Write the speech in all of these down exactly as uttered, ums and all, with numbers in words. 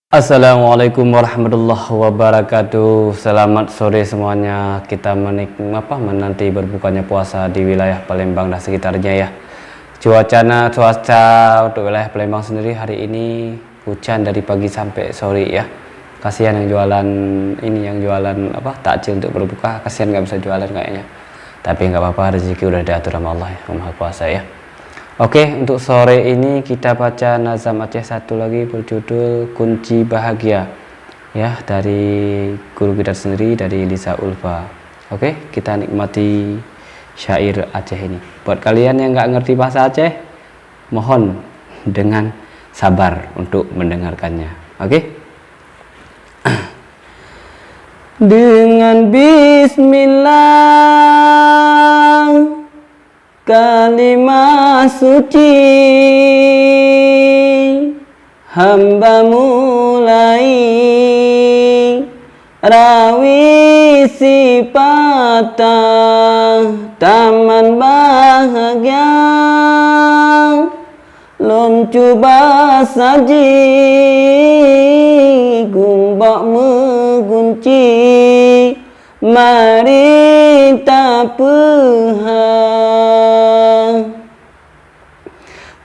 Assalamualaikum warahmatullahi wabarakatuh. Selamat sore semuanya. Kita menik-, apa, menanti berbukanya puasa di wilayah Palembang dan sekitarnya, ya. Cuacana, cuaca untuk wilayah Palembang sendiri hari ini hujan dari pagi sampai sore, ya. Kasihan yang jualan ini, yang jualan, apa, takjil untuk berbuka, kasihan nggak bisa jualan kayaknya. Tapi nggak apa-apa, rezeki udah diatur sama Allah, ya, yang Maha Kuasa, ya. Oke, untuk sore ini kita baca nazam Aceh satu lagi berjudul Kunci Bahagia, ya, dari guru kita sendiri, dari Lisa Ulfa. Oke, kita nikmati syair Aceh ini. Buat kalian yang nggak ngerti bahasa Aceh, mohon dengan sabar untuk mendengarkannya. Oke? Dengan bismillah, kalimah suci, hamba mulai rawi sipatah taman bahagia. Lôn cuba saji gumbok meugunci, mari tapeuhah.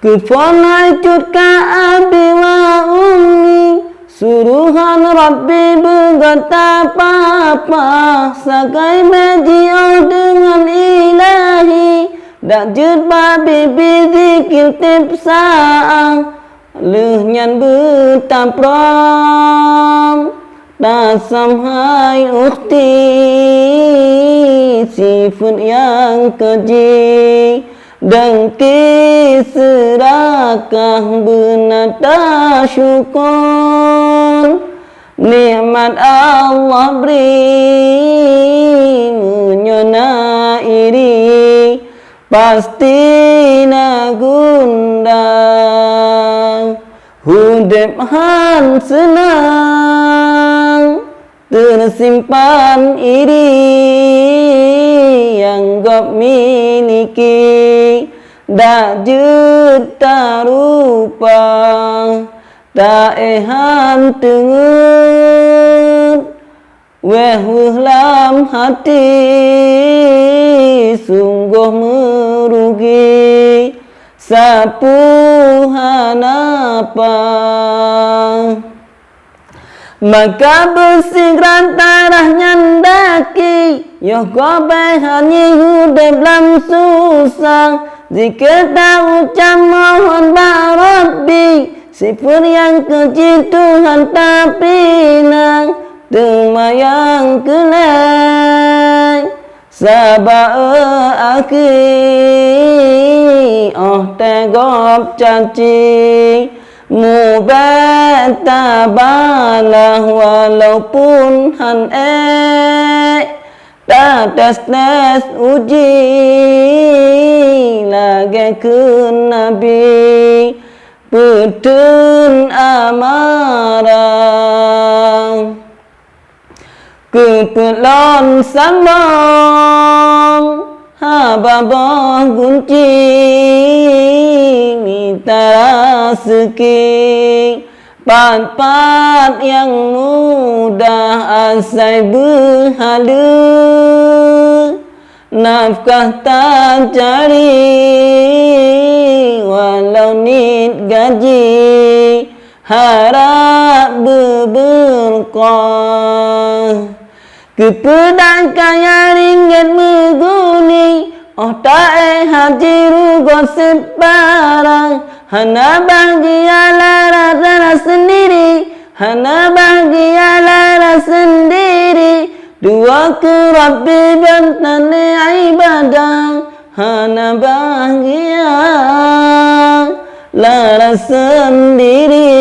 Keuphon hai cut ka abi wa ummi, suruhan Rabbi beugöt tapapah, sagai meujiôh deungon Ilahi, dak jeuet bak bibi zikir tiep saát, lheueh nyan beutaprong. Tasam hai ukhti, sifeuet nyang keujih, dengki seurakah beuna tasyukur. Nikmat Allah bri, meunyoe na iri, pasti na gundah. Udeb han seunang, teusimpan iri nyang gob miliki, dak jeuet tarupa, taéh han teungeut. Wéh-wéh lam hati, sunggoh meurugi, sapeue hana paih. Maka beusigra tarah nyan daki, yoh gob han jih udeb lam susah. Zikir taucab mohon bak Rabbi, sifeuet nyang keujih Tuhan tapinah. Teuma nyang keulhèe, saba akhi, óh teuh gob caci, mubèk tabalah walaupun han ék. Tates-tes uji lagèe kheun Nabi, peuteun amarah. Keu peuet lôn sambong haba boh gunci, mita raseuki, pat-pat nyang mudah asai beuhaleue. Nafkah tacari walau niet gaji, harab beubeureukoh. Keupeue dak kaya ringgit meuguni, óh taéh haji rugoe sibarang. Hana bahgia lara-lara seundiri, hana bahgia lara seundiri. Dua keu Rabbi bantan ibadah, hana bahgia lara seundiri.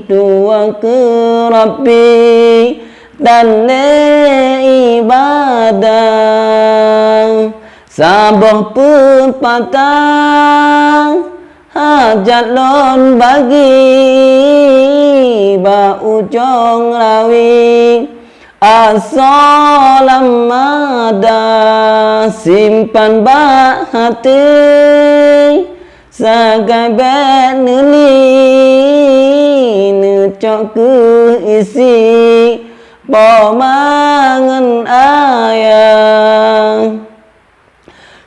Dua keu Rabbi dan lé ibadah. Saboh peupatah hajat lôn bagi bak ujong rawi. Asoe lam madah simpan bak haté, sagai bèk neuli cok keuh isi po ma ngon ayah.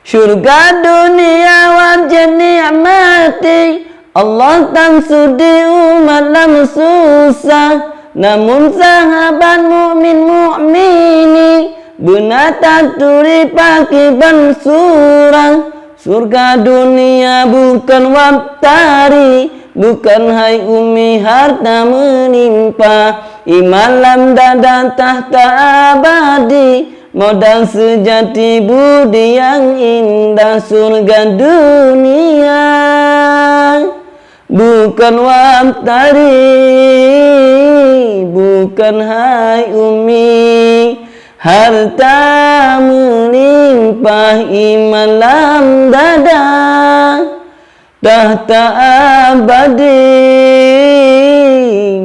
Syurga dunia wajéb nikmati, Allah tan sudi umat lam susah. Namun sahabat mukmin mukmini beuna taturi pakriban surah. Syurga dunia bukan wab tari, bukan hai umi harta melimpah. Iman lam dada tahta abadi, modal seujati budi nyang indah. Syurga dunia bukan wab tari, bukan hai umi harta melimpah. Iman lam dada tahta abadi,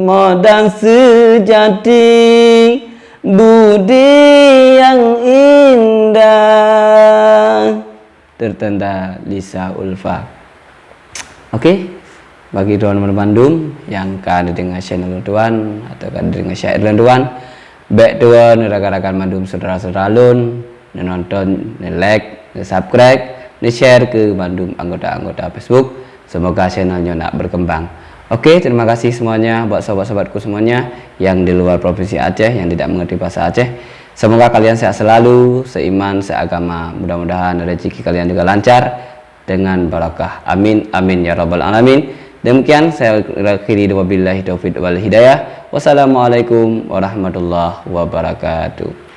modal seujati budi nyang indah. Tertanda Lisa Ulfa. Oke, bagi droeneuh bandum nyang ka neudeungoe channel lôn tuan atau ka neudeungoe syair lôn tuan, bék tuwoe neurakan-rakan bandum syedara-syedara lôn, neunonton, neu-like, neu-subscribe, neu-share keu bandum anggota-anggota Facebook. Semoga channel nyoe nak berkembang. Oke, terima kasih semuanya buat sobat-sobatku semuanya yang di luar provinsi Aceh yang tidak mengerti bahasa Aceh. Semoga kalian sehat selalu, seiman, seagama. Mudah-mudahan rezeki kalian juga lancar dengan barakah. Amin, amin ya rabbal alamin. Demikian saya akhiri, wabillahi taufiq wal hidayah. Wassalamualaikum warahmatullahi wabarakatuh.